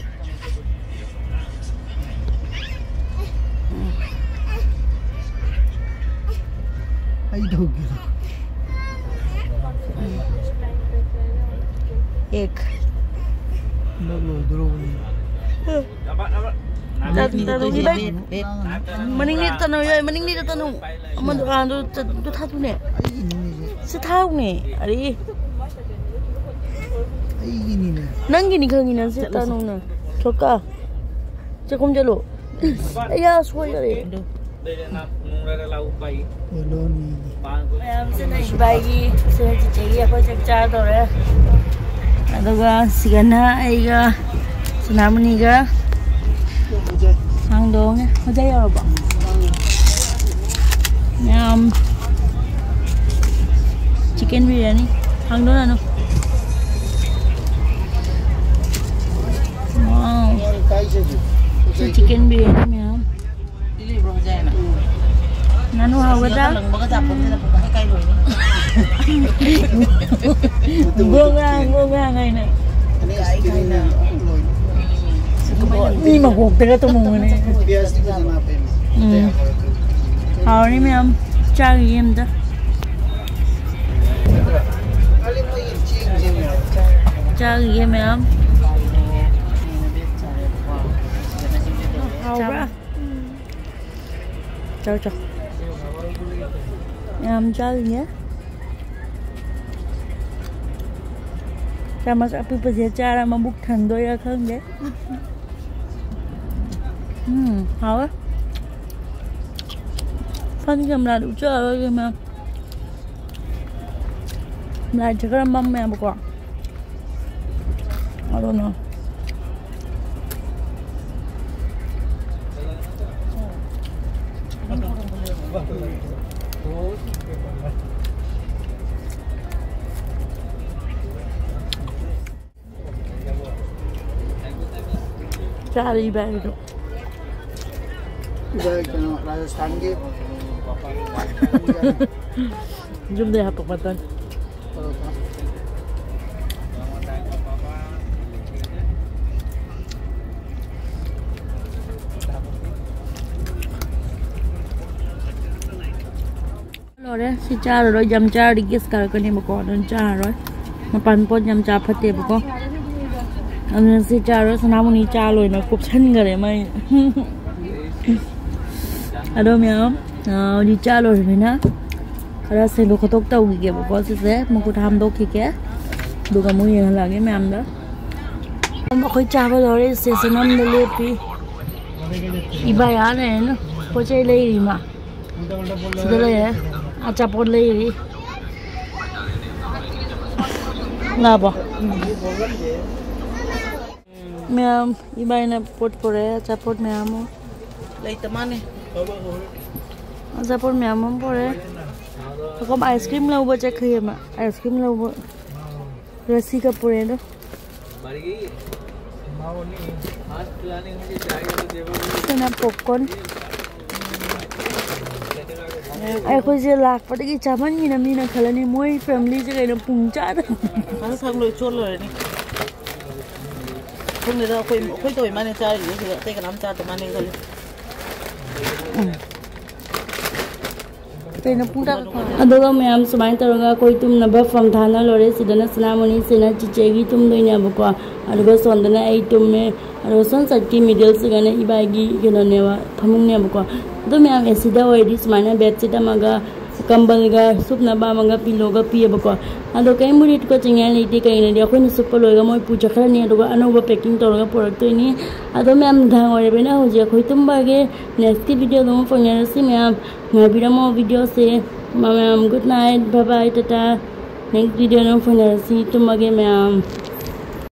ꯑꯩ ꯇꯧꯒꯦ꯫ ꯑꯦꯛ꯫ ꯍꯟꯗꯛ ꯂꯣꯏꯗꯣꯔꯕꯅꯤ꯫ ꯇꯅꯨꯒꯤ ꯕꯦꯛ꯫ ꯃꯅꯤꯡꯗꯤ ꯇꯅꯨ ꯌꯥꯏ, ꯃꯅꯤꯡꯗꯤ ꯇꯅꯨ꯫ ꯑꯃꯗꯨ, ꯑꯥꯗꯨ ꯆꯠ-, ꯑꯗꯨ ꯊꯥꯗꯨꯅꯦ꯫ ꯑꯩꯒꯤꯅꯤꯅꯦ꯫ ꯁꯤ ꯊꯥꯎꯅꯦ꯫ ꯑꯔꯤ꯫ ꯑꯩꯒꯤꯅꯤꯅꯦ꯫ ꯅꯪꯒꯤꯅꯤ ꯈꯪꯉꯤ ꯅꯪ ꯁꯤ ꯆꯠꯂꯁꯤ꯫ ꯇꯅꯨꯅ꯫ ꯊꯣꯛꯀ꯫ ꯆꯥꯛꯈꯨꯝ ꯆꯠꯂꯨ꯫ ꯑꯩꯌꯥ, ꯁꯣꯏꯈꯔꯦ꯫ ꯑꯗꯨ꯫ ꯀꯩꯅꯣꯅꯤ꯫ ꯃꯌꯥꯝꯁꯤꯅ ꯏꯕꯥꯏꯒꯤ, ꯁꯤꯅ ꯆꯤꯆꯦꯒꯤ ꯑꯩꯈꯣꯏ ꯆꯥꯛ ꯆꯥꯗꯧꯔꯦ꯫ ꯑꯗꯨꯒ ꯁꯤꯒꯅ ꯑꯩꯒ ꯁꯅꯥꯃꯅꯤꯒ ꯍꯥꯡꯗꯣꯡꯉꯦ꯫ ꯍꯧꯖꯤꯛ ꯌꯧꯔꯕꯣ? ꯌꯥꯝ ꯆꯤꯛꯀꯟ ꯕꯤꯔꯌꯥꯅꯤ꯫ ꯍꯥꯡꯗꯣꯛꯑꯅꯨ꯫ Wow. ꯁꯤ ꯆꯤꯛꯀꯟ ꯕꯤꯔꯌꯥꯅꯤ ꯃꯌꯥꯝ꯫ ꯉꯥꯅꯨ ꯍꯥꯎꯒꯗ꯭ꯔꯥ? ꯒꯣꯡꯒꯥꯡ, ꯒꯣꯡꯒꯥꯡ ꯍꯥꯏꯅ꯫ ꯃꯤ ꯃꯀꯣꯛꯇꯒ ꯇꯣꯡꯉꯝꯒꯅꯤ꯫ ꯎꯝ꯫ ꯍꯥꯎꯔꯅꯤ ꯃꯌꯥꯝ꯫ ꯆꯥꯈꯤꯒꯦ ꯑꯝꯇ꯫ ꯆꯥꯈꯤꯒꯦ ꯃꯌꯥꯝ꯫ ꯍꯥꯎꯕ꯭ꯔꯥ? ꯆꯥꯎ, ꯆꯥꯎ꯫ ꯌꯥꯝ ꯆꯥꯈꯤꯒꯦ꯫ ꯆꯥꯃꯁ ꯑꯄꯤꯛꯄꯁꯦ ꯆꯥꯔ ꯃꯕꯨꯛ ꯊꯟꯗꯣꯏꯔꯥ ꯈꯪꯗꯦ꯫ ꯎꯝ, ꯍꯥꯎꯋꯦ꯫ ꯐꯟ ꯀꯦꯃꯦꯔꯥꯗꯤ ꯎꯠꯆꯔꯔꯣꯏꯒꯦ ꯃꯌꯥꯝ꯫ ꯂꯥꯏꯠꯁꯦ ꯈꯔ ꯃꯝꯃꯦꯕꯀꯣ꯫ ꯑꯗꯨꯅ꯫ ꯆꯥꯔꯤ ꯏꯕꯥꯏꯗꯣ꯫ ꯏꯕꯥꯏ ꯀꯩꯅꯣ, ꯔꯥꯖꯁꯊꯥꯟꯒꯤ ꯌꯨꯝꯗꯩ ꯍꯥꯄꯛꯄ ꯇꯟ꯫ ꯂꯣꯏꯔꯦ꯫ ꯁꯤ ꯆꯥꯔꯔꯣꯏ꯫ ꯌꯥꯝ ꯆꯥꯔꯗꯤ ꯒꯦꯁ ꯀꯥꯔꯛꯀꯅꯦꯕꯀꯣ꯫ ꯑꯗꯨꯅ ꯆꯥꯔꯔꯣꯏ꯫ ꯃꯄꯥꯟ ꯄꯣꯠ ꯌꯥꯝ ꯆꯥ ꯐꯠꯇꯦꯕꯀꯣ꯫ ꯑꯗꯨꯅ ꯁꯤ ꯆꯥꯔꯔꯣꯏ꯫ ꯁꯅꯥꯃꯨꯅꯤ ꯆꯥ ꯂꯣꯏꯅ ꯀꯨꯞꯁꯟꯈꯔꯦ ꯃꯥꯏ꯫ ꯑꯗꯣ ꯃꯌꯥꯝ, ꯑ, ꯍꯧꯖꯤꯛ ꯆꯥ ꯂꯣꯏꯔꯕꯅꯤꯅ ꯈꯔ ꯁꯦꯡꯗꯣꯛ ꯈꯣꯠꯇꯣꯛ ꯇꯧꯈꯤꯒꯦꯕꯀꯣ꯫ ꯁꯤꯁꯦ ꯃꯈꯨꯠ ꯍꯥꯝꯗꯣꯛꯈꯤꯒꯦ꯫ ꯑꯗꯨꯒ ꯑꯃꯨꯛ ꯌꯦꯡꯍꯜꯂꯛꯑꯒꯦ ꯃꯌꯥꯝꯗ꯫ ꯑꯩꯈꯣꯏ ꯆꯥꯕ ꯂꯣꯏꯔꯦ꯫ ꯁ꯭ꯇꯦꯁꯟ ꯑꯃꯗ ꯂꯦꯞꯄꯤ꯫ ꯏꯕꯥꯏ ꯑꯥ ꯂꯩꯔꯦꯅ ꯄꯣꯠ ꯆꯩ ꯂꯩꯔꯤ ꯃꯥ꯫ ꯁꯤꯗ ꯂꯩꯔꯦ꯫ ꯑꯆꯥꯄꯣꯠ ꯂꯩꯔꯤ꯫ ꯂꯥꯛꯑꯕꯣ? ꯃꯌꯥꯝ, ꯏꯕꯥꯏꯅ ꯄꯣꯠ ꯄꯨꯔꯛꯑꯦ, ꯑꯆꯥꯄꯣꯠ ꯃꯌꯥꯝ ꯑꯃ꯫ ꯂꯩꯇ ꯃꯥꯅꯦ꯫ ꯑꯆꯥꯄꯣꯠ ꯃꯌꯥꯝ ꯑꯃ ꯄꯨꯔꯦ꯫ ꯑꯩꯈꯣꯏ ꯑꯥꯏꯁ ꯀ꯭ꯔꯤꯝ ꯂꯧꯕ ꯆꯠꯈ꯭ꯔꯤ ꯑꯃ꯫ ꯑꯥꯏꯁ ꯀ꯭ꯔꯤꯝ ꯂꯧꯕ꯫ ꯔꯁꯤꯒ ꯄꯨꯔꯦ ꯑꯗꯣ꯫ ꯁꯤꯅ ꯄꯣꯞꯀꯣꯔꯟ꯫ ꯑꯩꯈꯣꯏꯁꯦ ꯂꯥꯛꯄꯗꯒꯤ ꯆꯥꯃꯟꯒꯤꯅ ꯃꯤꯅ ꯈꯜꯂꯅꯤ ꯃꯣꯏ ꯐꯦꯃꯤꯂꯤꯁꯦ ꯀꯩꯅꯣ ꯄꯨꯡ ꯆꯥꯗ꯫ ꯈꯪꯗꯦꯗ, ꯑꯩꯈꯣꯏ, ꯑꯩꯈꯣꯏ ꯇꯧꯏ ꯃꯥꯅꯦ ꯆꯥꯔꯤꯁꯦ ꯁꯤꯗ, ꯑꯇꯩ ꯀꯅꯥꯝ ꯆꯥꯗ ꯃꯥꯅꯦ ꯈꯜꯂꯤ꯫ ꯀꯩꯅꯣ ꯄꯨꯡ ꯇꯔꯥ ꯈꯛꯇ ꯉꯥꯏꯔꯦ꯫ ꯑꯗꯨꯒ ꯃꯌꯥꯝ ꯁꯨꯃꯥꯏꯅ ꯇꯧꯔꯒ ꯑꯩꯈꯣꯏ ꯇꯨꯝꯅꯕ ꯐꯝ ꯊꯥꯅ ꯂꯣꯏꯔꯦ꯫ ꯁꯤꯗꯅ ꯁꯅꯥꯃꯣꯅꯤ, ꯁꯤꯅ ꯆꯤꯆꯦꯒꯤ ꯇꯨꯝꯗꯣꯏꯅꯦꯕꯀꯣ꯫ ꯑꯗꯨꯒ ꯁꯣꯝꯗꯅ ꯑꯩ ꯇꯨꯝꯃꯦ꯫ ꯑꯗꯨꯒ ꯁꯣꯝ ꯁꯥꯏꯠꯀꯤ ꯃꯤꯗꯜꯁꯤꯒꯅ ꯏꯕꯥꯏꯒꯤ ꯀꯩꯅꯣꯅꯦꯕ, ꯐꯃꯨꯡꯅꯦꯕꯀꯣ꯫ ꯑꯗꯣ ꯃꯌꯥꯝ ꯑꯦꯁꯤꯗ ꯑꯣꯏꯔꯗꯤ ꯁꯨꯃꯥꯏꯅ ꯕꯦꯗꯁꯤꯠ ꯑꯃꯒ ꯀꯝꯕꯜꯒ ꯁꯨꯞꯅꯕ ꯑꯃꯒ ꯄꯤꯂꯣꯒ ꯄꯤꯌꯦꯕꯀꯣ꯫ ꯑꯗꯣ ꯀꯔꯤꯝꯕꯨꯗꯤ ꯇꯨꯀꯠꯆꯅꯤꯡꯉꯥꯏ ꯂꯩꯇꯦ, ꯀꯩꯒꯤꯅꯣꯗꯤ ꯑꯩꯈꯣꯏꯅ ꯁꯨꯞꯄ ꯂꯣꯏꯔꯒ ꯃꯣꯏ ꯄꯨꯖꯈ꯭ꯔꯅꯤ, ꯑꯗꯨꯒ ꯑꯅꯧꯕ ꯄꯦꯀꯤꯡ ꯇꯧꯔꯒ ꯄꯨꯔꯛꯇꯣꯏꯅꯤ꯫ ꯑꯗꯣ ꯃꯌꯥꯝ ꯅꯨꯡꯗꯥꯡ ꯑꯣꯏꯔꯕꯅꯤꯅ ꯍꯧꯖꯤꯛ ꯑꯩꯈꯣꯏ ꯇꯨꯝꯕꯒꯤ꯫ ꯅꯦꯛꯁꯀꯤ ꯚꯤꯗꯤꯑꯣꯗ ꯑꯃꯨꯛ ꯐꯪꯅꯔꯁꯤ ꯃꯌꯥꯝ꯫ ꯉꯥꯏꯕꯤꯔꯝꯃꯣ ꯚꯤꯗꯤꯑꯣꯁꯦ꯫ ꯃꯌꯥꯝ good night, bye bye, tata. Next ꯚꯤꯗꯤꯑꯣꯗ ꯑꯃꯨꯛ ꯐꯪꯅꯔꯁꯤ꯫ ꯇꯨꯝꯃꯒꯦ ꯃꯌꯥꯝ꯫